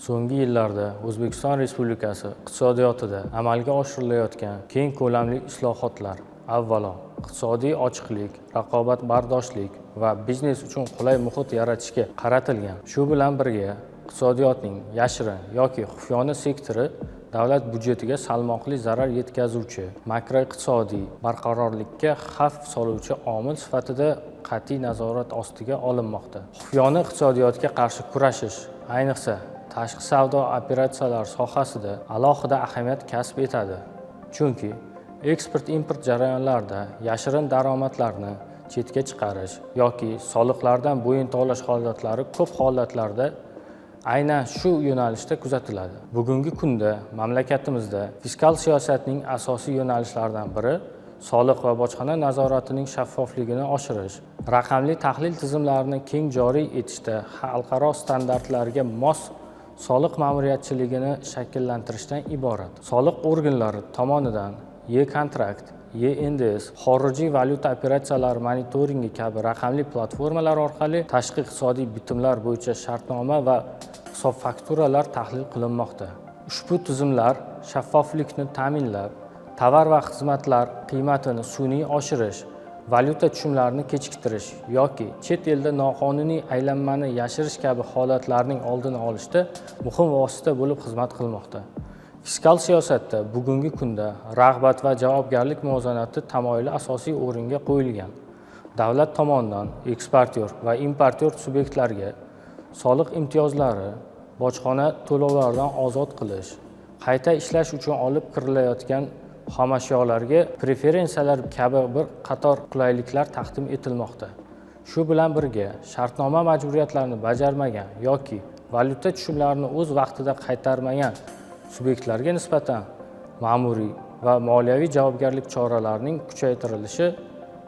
So'nggi yillarda O'zbekiston Respublikasi iqtisodiyotida amalga oshirilayotgan keng ko'lamli islohotlar, avvalo, iqtisodiy ochiqlik, raqobatbardoshlik va biznes uchun qulay muhit yaratishga qaratilgan. Shu bilan birga, iqtisodiyotning yashirin yoki xufiyona sektori davlat byudjetiga salmoqli zarar yetkazuvchi, makroiqtisodiy barqarorlikka xavf soluvchi omil sifatida qat'iy nazorat ostiga olinmoqda. Xufiyona iqtisodiyotga qarshi kurashish, ayniqsa, tashqi savdo operatsiyalari sohasida alohida ahamiyat kasb etadi, chunki eksport import jarayonlarida yashirin daromadlarni chetga chiqarish yoki soliqlardan bo'yin tovlash holatlari ko'p holatlarda aynan shu yo'nalishda kuzatiladi. Bugungi kunda mamlakatimizda fiskal siyosatning asosiy yo'nalishlaridan biri soliq va bojxona nazoratining shaffofligini oshirish, raqamli tahlil tizimlarini keng joriy etishda xalqaro standartlarga mos soliq ma'muriyatchiligini shakllantirishdan iborat. Soliq organlari tomonidan e-kontrakt, e-NDS, xorijiy valyuta operatsiyalari monitoringi kabi raqamli platformalar orqali tashqi iqtisodiy bitimlar bo'yicha shartnoma va hisob fakturalar tahlil qilinmoqda. Ushbu tizimlar shaffoflikni ta'minlab, tovar va xizmatlar qiymatini sun'iy oshirish, valyuta tushumlarini kechiktirish yoki chet elda noqonuniy aylanmani yashirish kabi holatlarning oldini olishda muhim vosita bo'lib xizmat qilmoqda. Fiskal siyosatda bugungi kunda rag'bat va javobgarlik muvozanati tamoyili asosiy o'ringa qo'yilgan. Davlat tomonidan eksportyor va importyor subyektlarga soliq imtiyozlari, bojxona to'lovlaridan ozod qilish, qayta ishlash uchun olib kirilayotgan xomashyolarga preferensiyalar kabi bir qator qulayliklar taqdim etilmoqda. Shu bilan birga, shartnoma majburiyatlarini bajarmagan yoki valyuta tushumlarini o'z vaqtida qaytarmagan subyektlarga nisbatan ma'muriy va moliyaviy javobgarlik choralarining kuchaytirilishi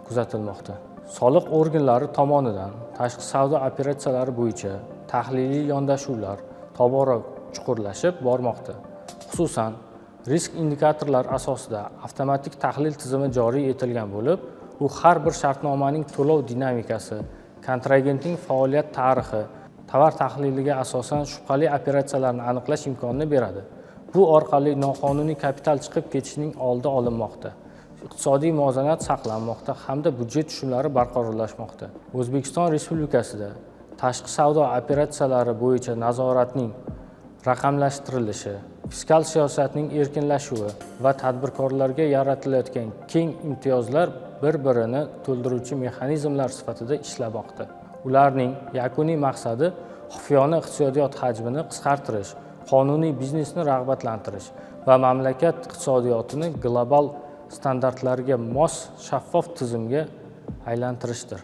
kuzatilmoqda. Soliq organlari tomonidan tashqi savdo operatsiyalari bo'yicha tahliliy yondashuvlar tobora chuqurlashib bormoqda. Xususan, risk indikatorlar asosida avtomatik tahlil tizimi joriy etilgan bo'lib, u har bir shartnomaning to'lov dinamikasi, kontragentning faoliyat tarixi, tovar tahliliga asosan shubhali operatsiyalarni aniqlash imkonini beradi. Bu orqali noqonuniy kapital chiqib ketishining oldi olinmoqda, iqtisodiy muvozanat saqlanmoqda hamda byudjet tushumlari barqarorlashmoqda. O'zbekiston Respublikasida tashqi savdo operatsiyalari bo'yicha nazoratning raqamlashtirilishi, fiskal siyosatning erkinlashuvi va tadbirkorlarga yaratilayotgan keng imtiyozlar bir birini to'ldiruvchi mexanizmlar sifatida ishlamoqda. Ularning yakuniy maqsadi xufiyona iqtisodiyot hajmini qisqartirish, qonuniy biznesni rag'batlantirish va mamlakat iqtisodiyotini global standartlarga mos shaffof tizimga aylantirishdir.